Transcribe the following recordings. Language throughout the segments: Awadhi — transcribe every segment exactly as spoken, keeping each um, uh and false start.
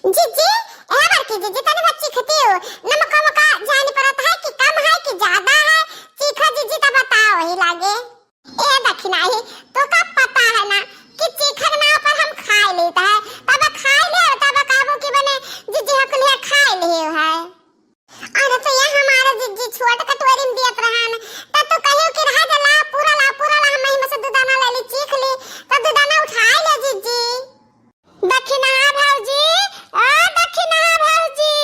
जीजी, ए बड़की जीजी, तनी बहुत चीखती हो। नमक वमक जानी पड़त है कि कम है कि ज्यादा है? चीखो जीजी, तब बताओ वही लागे। ए दखिनाही, तो का पता है ना कि चीखक ना पर हम खाए लेत है, तब खाए ले, तब कहबो कि बने जीजी हम कुलिया खाए लिए है। अरे तो ये हमारे जीजी छोट कटोरी में दियत रहन, त तू कहियो कि रहा दे, ला, पूरा ला, पूरा ला, हम एही में से दू दाना ले ली, चीख ली, त दू दाना उठाए ले जीजी। दखिनहा भौजी, ओ दखिनहा भौजी।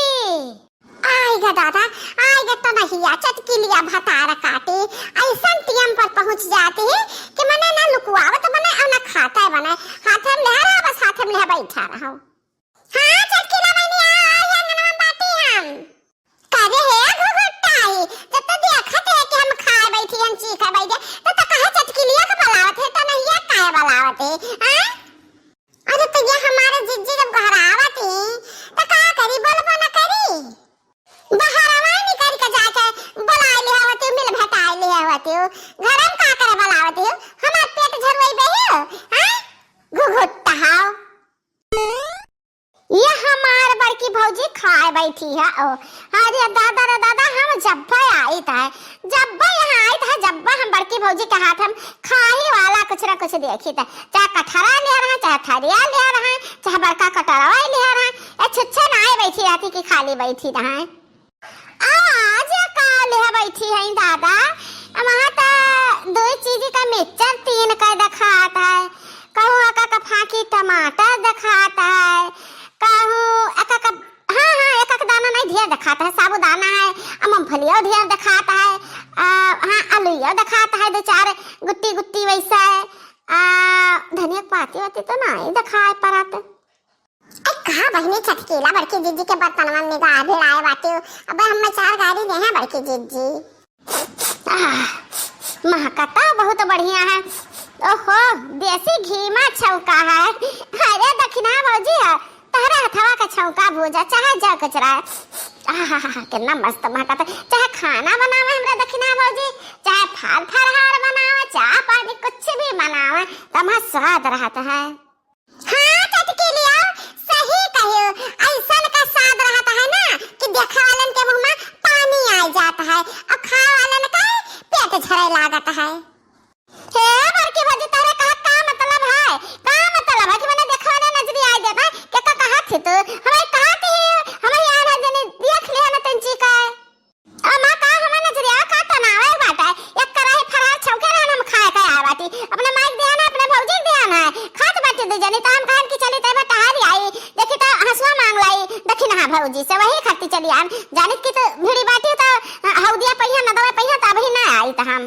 आइगा दादा, आइगा तो नहीं, चटकिलिया भतार काटे, ऐसन टियम पर पहुँच जाते हैं कि मने ना लुकवावत बने और ना खाता बने, हाथे में लेहा रहा, बस हाथे में लेहा बैठा रहो। हाँ, चटकिला बहिनी, आओ, आओ, ये अंगनवा में बाटी हम। करे हे घुघुट्टा ही, जब तो देखत है कि हम खाए बैठी, हम चीखे बैठे, तो, तो काहे चटकिलिया के बुलावत है, तो नहीं ये काहे बुलावत है, हाँ? अरे तो ये हमारे जिज्जी जब घर आवत ही, तो का करी, बोलबो न करी? बाहर आवाज निकल के जाके बुलाए लिया होती, मिल भेटाए लिया होती, घर में का करे बुलावत ही, हमार पेट झरवाई बे हो, हाँ? घुघुट्टा हाव। ये हमार बड़की भौजी खाए बैठी है। ओ, अरे दादा रे दादा, हम जब्बे आइत है, जब्बे यहाँ आइत है, जब्बे हम बड़की भौजी के हाथ हम खाही वाला कुछ ना कुछ देखी थे, चाहे कटहरा ले रहे, चाहे थरिया ले रहे, चाहे बड़का कटोरवा ले रहे। ए छुच्छे ना आए बैठी रहती कि खाली बैठी रहे। आज का लेह बैठी हई दादा, वहाँ त दो चीज का मिक्सचर तीन का देखात है, कहूँ एक एक फाकी टमाटर देखात है, कहूँ एक एक, हाँ, हाँ, एक एक दाना नहीं ढेर देखात है, साबूदाना है, आ मूंगफलियो ढेर देखात है, आ, हाँ, आलूयो देखात है, दो चार गुत्ती गुत्ती वैसा है, आ, धनिया के पाती वाती तो नहीं देखाए परत। ए, का बहिनी चटकीला बड़की जिज्जी के बर्तनवा में निगाह भिड़ाए बाटे। अब हम चार गारी देहे बड़की जिज्जी। आह, महकता बहुत बढ़िया है। ओहो, देसी घी मा छौंका है। अरे दखिना भौजी है, तहरे हथवा का छौंका भूजा, चाहे जा कचरा। आहा, कितना मस्त महकता। चाहे खाना बनावे हमरा दखिना भौजी, चाहे फल फलहार बनावे, चाह पानी कुछ भी बनावे, तमा स्वाद रहता है। हाँ, चटकीलिया, सही कहियो, ऐसन का स्वाद रहत है ना कि देखे वालन के मुँह में पानी आ जात है और खाए वालन का पेट झरे लागत है। हे बड़की भौजी, तोहरे कहा का मतलब है? का मतलब है कि मने देखे वाले नजरी आए देबा? के का कहत ही तू? हमारे कहत ही, हमारे यहाँ ना जने देख लिया ना तंची का। अम्मा का हमार नजरिया का टनावे बाटे, एक कराही फरार छौके रहन हम खाए के आए बाटी, अपने माई के दिया ना, अपने भौजी के दिया ना, खात बाटी दू जनी, तो हम कहन कि चली तब टहरी आई, देखी तो हंसुआ मांग लाई, दखिनहा भौजी से वही खाती चली आन, जानित कि तो भिड़ी बाटी तो हौदिया पहिया न दवा पहिया तो अभी ना आई तो हम।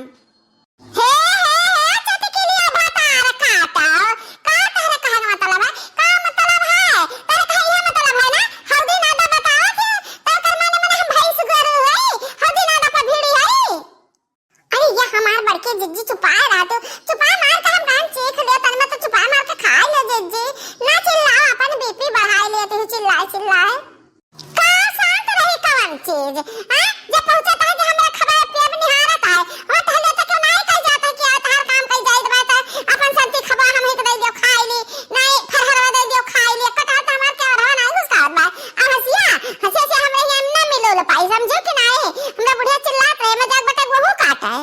हे, हे, हे, चटकिलिया भतार काटा। का तहरे कहन मतलब है? का मतलब है? तहरे कहे इहे मतलब है ना? हौदी नादा बतावत है, तो ओकर माने मने हम भैंस गोरू हई, हौदी नादा पर भिड़ी हई। अरे ये हमार बड़के जिज्जी चुपाए रहा तू, चुपाए मार के हम कहन चीख ले, तन में तो चुपाए मार के खा ले जिज्जी। ना चिल्लाओ, अपन बीपी बढ़ाए ले तू चिल्लाए चिल्लाए। का शांत रही कवन चीज? हाँ? जब पहुँचत है कि हमरा खबर पियब निहारत है, हो टहले तो क्यों नहीं कह जाता कि आओ तहार काम कह जाइत बा तो अपन संती खबर हम ही के दे दियो खाई ली, नहीं फरहरवा दे दियो खाई ली, कटहर तो हमार के अरवा नहीं घुसकावत बा। आ हंसिया, हंसिया से हमरे यहाँ ना मिलो लो पाई, समझो कि नहीं? हमरा बुढ़िया चिल्लात रहे, मैं जाग बटे वहू काट है।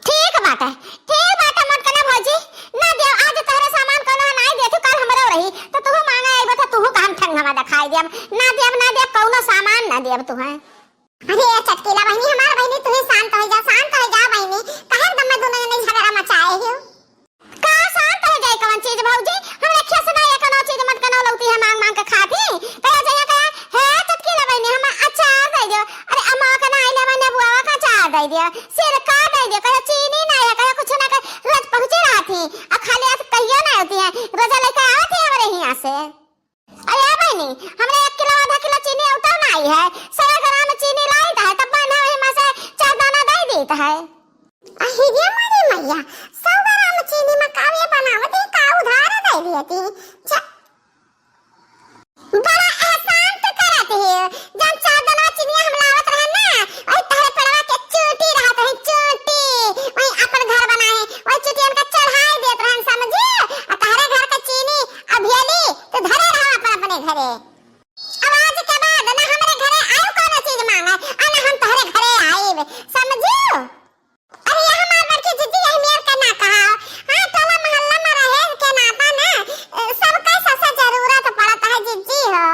ठीक बाटे, ठीक बाटे, मटकना भौजी, ना देव, आज तोहरे सामान कोनो नाई देथु, काल हमरो रही, तो तुहू मांगे आइबो, तो तुहू का हम ठंगवा दिखाई देब, ना देब, ना देब, कोनो सामान ना देब तुहे। अरे ए चटकीला बहिनी, हमार बहिनी, तुही शांत हो जा, शांत हो जा बहिनी, काहे एकदम में दोनों जने झगड़ा मचाए हो? का शांत हो जाए कवन चीज भौजी, हमरे खेस ना ये कोनो चीज मटकना लौती है मांग मांग के खाती, कहे जइया कहे, हे चटकीला बहिनी, हम अचार दे दो, अरे अम्मा के ना आइले बने बुआवा का अचार दे दिया, सिरका दे दिया, कहे चीनी ना है, कहे कुछ ना, कहे रोज पहुँचे रहती, आ खाली हाथ कहियो ना होती है, रोजा लेके आवत है हमरे यहाँ से। अरे बहिनी, हमरे एक किलो आधा किलो चीनी उतर ना आई है, सौ ग्राम चीनी लाई है, तब बहन वही में से चार दाना दे देत है। अहिरे मोरी मैया, सौ ग्राम चीनी में का ये बनावत है, का उधार दे दिए थी? चा-, बड़ा एहसान तो करत है, जब चार दाना चीनी हम लावत रहे ना, ओई तहरे पेड़वा के चोटी रहत है, चोटी, वही अपन घर बनाए, वही चोटियन का चढ़ाए देत रहन, समझे? आ तहरे घर का चीनी अभियली तो धरे रहा अपन अपने घरे। मांगे, आ ना हम तोहरे घरे आइब, समझू? अरे ये हमार बड़की जिज्जी, यही मेर के ना कहा। हाँ, टोला मोहल्ला में रहे के नाता ना, ए, सबके सबसे जरूरत पड़त है जिज्जी हो।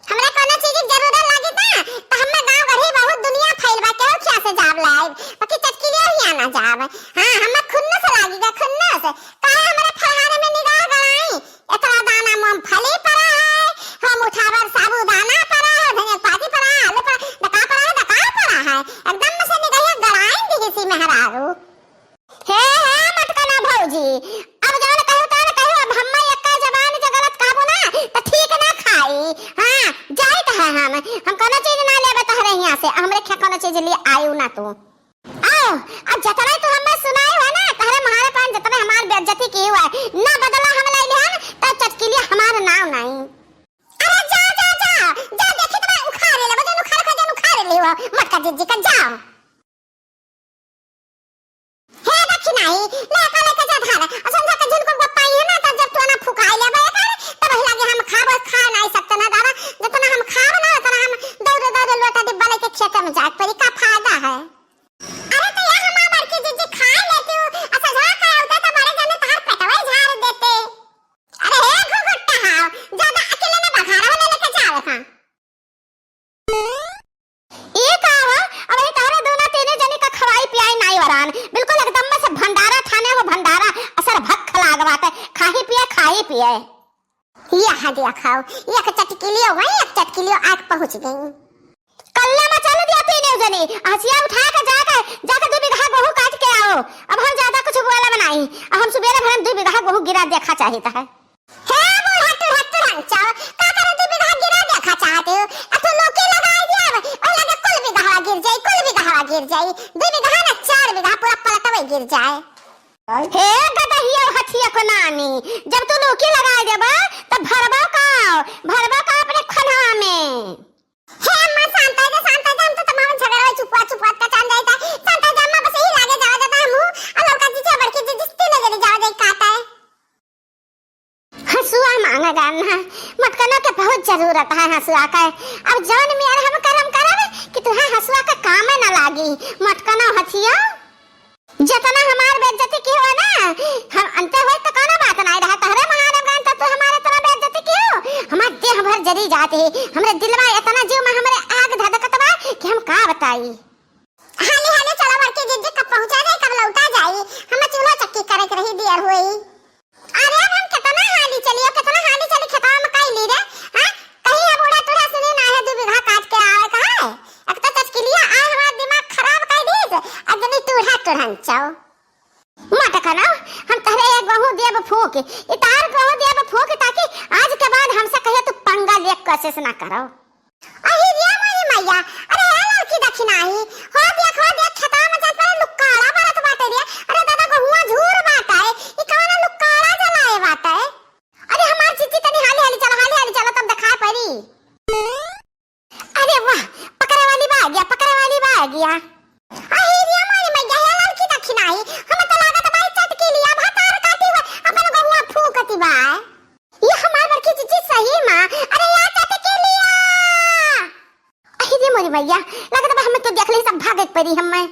हमरा कोनो चीज के जरूरत लागी ना, त हम्मे गाँव गढ़ी बहुत दुनिया फैल बा, केहू खिया से जाब लाइब, बाकी चटकिलियो हिया ना जाब। हाँ, हम्मे खुन्नस लागी गा, खुन्नस। काहे हमरे फलहारे में निगाह गड़ाई? इतना दाना मूंगफली पड़ा है, हम उठावर साबूदाना पड़ा है, धनिया पाती पड़ा है, आलू पड़ा, डका पड़ा है, डका पड़ा है। एकदम से निगहिया गड़ाई दिही सी मेहरारू। हे, हे, मटकना भौजी, अब जवन कहू तवन कहू, अब हम्मे एक्का जबान जे गलत कहबू ना, त ठीक ना खाई। हाँ, जाइत है हम, हम कोनो चीज ना लेबे तोहरे हियाँ से, हमरे खियाँ कोनो चीज लिए आयु ना तू। आओ, अब जतना तू हम्मे सुनाई है ना, तोहरे मारे पान जतना हमार बेइज्जती की हुआ है, ना बदला हम ले लिहन, त चटकिलिया हमार नाव नाई। अरे जा, जा, जा, जा, देखी तो मैं उखाड़ ले, बजन उखाड़, बजन उखाड़ ले हो, मटका जिज्जी का, जाओ। हे दखिनाही, लेके, लेके जा धार। आ समझा के जिनको गोपाई है ना, तो जब तू ना फुकाई लेबे कर, तब वही लगे हम खाबो, खा नहीं सकते ना दादा। जितना हम खाब ना, उतना हम दौड़े, दौड़े लोटा डिब्बा लेके खेते में जाए पड़ी, का फायदा है? अरे तो ये हमार बड़की जिज्जी खा लेती हूँ, आ सजवा के होते तो बड़े जने तहार पेटवा ही झाड़ देते। अरे हे घुघुट्टा हाव, ज्यादा अकेले में बघारा वाले लेके जावे का? ई का हो? अब ई तोहरे दूनो तीने जनी का खवाई पियाई नाई वरान। बिल्कुल एकदम में से भंडारा ठाने हो भंडारा। असर भक्ख लाग बाटे। खाही पिए, खाही पिए। ये हा दिया खाओ। एक चटकिलियो वही, एक चटकिलियो आग पहुँच गई। कल्ला मचा दिया तीने जनी। हसिया उठा के जाके, जाके दू बीघा गेहूं काट के आओ। अब हम ज्यादा कुछ बोला बनाई। अब हम सुबेरे भरम दू बीघा गेहूं गिरा देखा चाहित है। हे बूढ़ा टूढ़ा टूढ़ा चाव, का करे दू बीघा गिरा देखा चाहत हो? आ तू लौकी लगाई दिया, ओह लगे कुल बीघा गिर जाई, कुल बीघा गिर जाई। दू बीघा ना, चार बीघा पूरा पलटवे गिर जाए। हे गदहिया हथिया को नानी, जब तू लौकी लगाई देबा, तब भरबा का, भरबा का अपने खनवा में। हे अम्मा, शांत हो जा, शांत हो जा, हम तो तमाम झगड़ा चुपवा चुपवा का चान जाता। शांत हो जा अम्मा, बस यही लागे जावा जाता हम हूँ, और लड़का जी से बड़की जी जिस तीनों जने जावा जाई काटा है। हसुआ मांगा जाना, मटकनों के बहुत जरूरत है हसुआ का। अब जौन मेर हम करम करब कि तुहे हसुआ का काम न लागी, मटकनो हथियो। जतना हमार बेइज्जती की हुआ ना, हम अंते हुए तो कोनो बात नहीं रहा, तहरे महान गान तो तू हमारे इतना बेइज्जती की हो, हमार देह भर जरी जात है, हमरे दिलवा इतना जीव में हमरे आग धधकत बा कि हम का बताई। हाली हाली चला बड़की जिज्जी, कब पहुँचा जाई, कब लौटा जाई, हमें चूल्हा चक्की करे के रही दियर हुई। अरे अब हम कितना हाली चलियो, कितना हाली चली खेतवा में कई ली रे, हाँ? कहीं अब बूढ़ा टूढ़ा सुनी ना है, दू बीघा काट के आवे का है। एक तो चचकिलिया आए हमार दिमाग खराब कर दीस, अब जनी टूढ़ा टूढ़न चाओ। मटकनो, हम तहरे एक गहूं देब फूंक, इतार गहूं देब फूंक, ताकि आज के बाद हमसे कहियो तू पंगा लेक कोशिश ना करो। अही रे मोरी मैया, अरे हे लड़की दखिनाही, हो देख, हो देख, खेतवा में जात पर लुक्काड़ा बरत बाटे रे। अरे दादा, गहुआ झूर बाटे, ई कवन लुक्काड़ा जलाए बाटे? अरे हमार जिज्जी तनी हाली हाली चला, हाली हाली चला, तब देखाए पड़ी। अरे वाह, पकड़े वाली बा आ गया, पकड़े वाली बा आ गया। अही रे मोरी मैया, हे लड़की दखिनाही, हम तो लागत बा चटकिलिया भतार काटी हुआ, अपन गहुआ फूकती बा। ये हमार बड़की जिज्जी सही माँ। अरे या चटकिलिया। अरे रे मोरी मैया, लगत बा हमें तो देख ले सब भागे के पड़ी हमें।